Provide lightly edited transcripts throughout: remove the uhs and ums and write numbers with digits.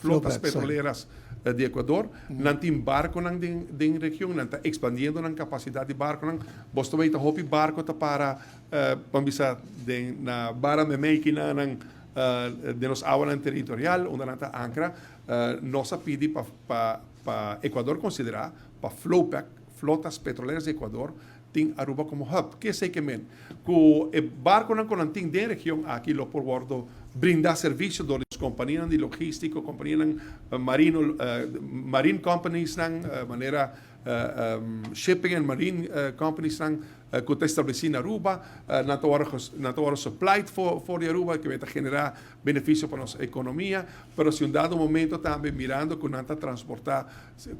Flotas Flopec, sorry. Petroleras di Ecuador. Nan tin barconan den region, nan ta expandiendo nan capacidad di barconan. Bo ta weta hopi barco ta para, ban bisa, den na bara memey kinanan den nos awanan territorial, unda nan ta ancra. Nos a pidi pa Ecuador considera pa Flopec, Flotas Petroleras di Ecuador, tin Aruba como hub. Ke esey ke men? Cu e barconan cu nan tin den region aki lo por wordo brinda servicio door di nos companianan di logistico, companianan marino, marine companiesnan, manera shipping and marine companiesnan cu ta estableci na Aruba. Nan ta wordo supplied for di Aruba, cu ta genera beneficio pa nos economia. Pero si un dado momento tambe, mirando cu nan ta transporta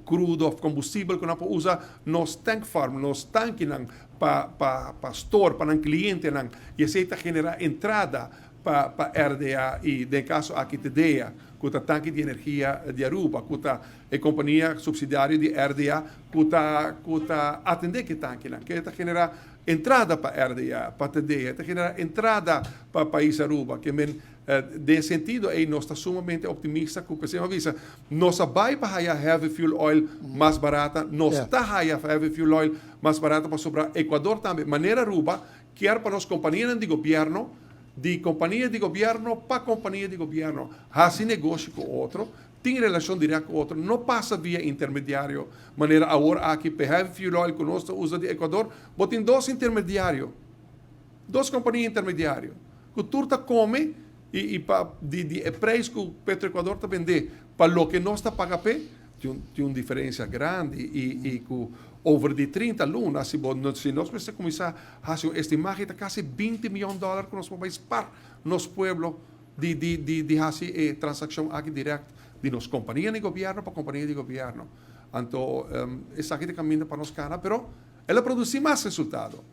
crudo of combustibel, cu nan por usa nos tank farm, nos tankinan pa store pa nan clientenan, y esey ta genera entrada pa RDA y den caso aki TDEA, cu ta Tanki di Energia di Aruba, cu ta e compania subsidiario di RDA cu ta atende cu tankinan, cu ta genera entrada pa RDA, pa TDEA, ta genera entrada pa pais Aruba, ke men den sentido ey nos ta sumamente optimista cu pesey bisa nos a bay pa haya heavy fuel oil mas barata, nos ta haya heavy fuel oil mas barata pasobra Ecuador tambe, manera Aruba, kier pa nos compania di gobierno, di compania di gobierno pa compania di gobierno, haci negoshi cu otro, tin relacion directo cu otro, no pasa via intermediario, manera awor aki, pa heavy fuel oil cu nos ta usa di Ecuador, bo tin dos intermediario, dos compania intermediario, cu tur ta come y pa di e prijs cu Petroecuador ta bende, pa loke nos ta paga pe, tin un diferencia grandi y cu over di 30 luna, si nos mester cuminsa haci un estimahe, ta casi 20 miyon dollar cu nos por spaar nos pueblo di haci e transaccion aki direct di nos compania di gobierno pa compania di gobierno. Anto, esaki ta e caminda pa nos cana, pero el a produci mas resultado.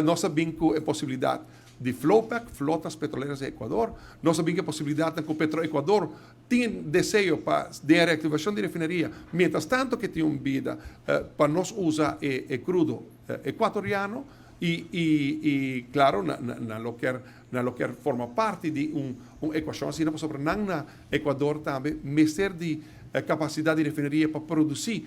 Nos a bin cu e posibilidad di Flopec, Flotas Petroleras di Ecuador, nos a bin cu e posibilidad cu Petroecuador tin deseo pa di reactivacion di refineria, mientras tanto cu tin un bida pa nos usa e crudo ecuatoriano y claro, nan lo kier forma parti di un ecuacion asina, pasobra nan na Ecuador tambe mester di capacidad di refineria pa produci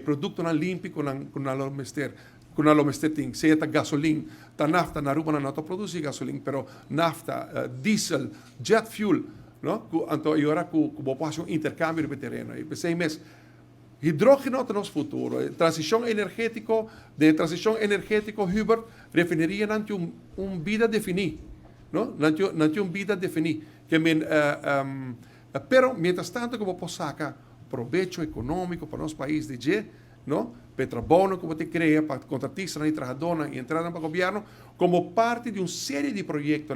productonan limpi cu nan lo mester tin, sea ta gasolin, ta nafta. Na Aruba nan no ta produci gasolin, pero nafta, diesel, jet fuel, no? Anto e ora cu bo por haci un intercambio di tereno. Y pesey mes, hidrogeno ta nos futuro. Transicion energetico, di transicion energetico, Hubert, refineria nan tin un bida defini, no? Nan tin un bida defini. Ke men, pero, mientras tanto, cu bo saca probecho economico pa nos pais di dje, no? Pa trabou cu bo ta crea pa contratista y trahador y entrada pa gobierno, como parti di un serie di proyecto,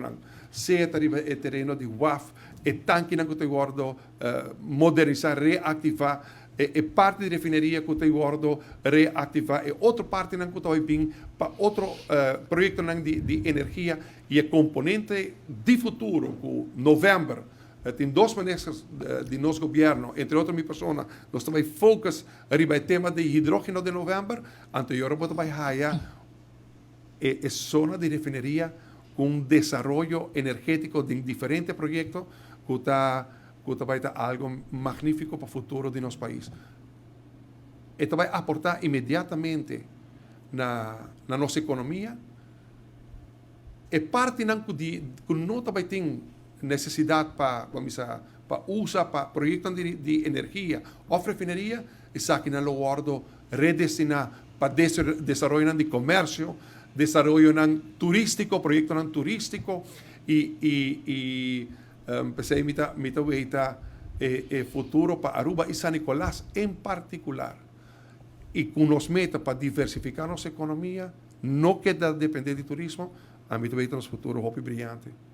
sea riba e tereno di waf, e tankinan cu ta wordo modernisa, reactiva, e parti di refineria cu ta wordo reactiva, e otro partinan cu ta bin pa otro proyecto di energia y e componente di futuro cu november tin dos minister di nos gobierno, entre otro mi persona, nos ta bay focus riba e tema di hidrogeno di november, anto awor bo ta bay haya e zona di refineria cu un desaroyo energetico di diferente proyecto cu ta bay ta algo magnifico pa futuro di nos pais. E ta bay aporta inmediatamente na nos economia. E partinan cu no ta bay tin necesidad pa, ban bisa, pa usa pa proyecto di energia of refineria, esakinan lo wordo redestina pa desaroyo di comercio, desaroyo turistico, proyecto turistico y pesey mi ta weita e futuro pa Aruba y San Nicolas en particular. Y cu nos meta pa diversifica nos economia, no keda depende di turismo, ami ta weita nos futuro hopi briyante.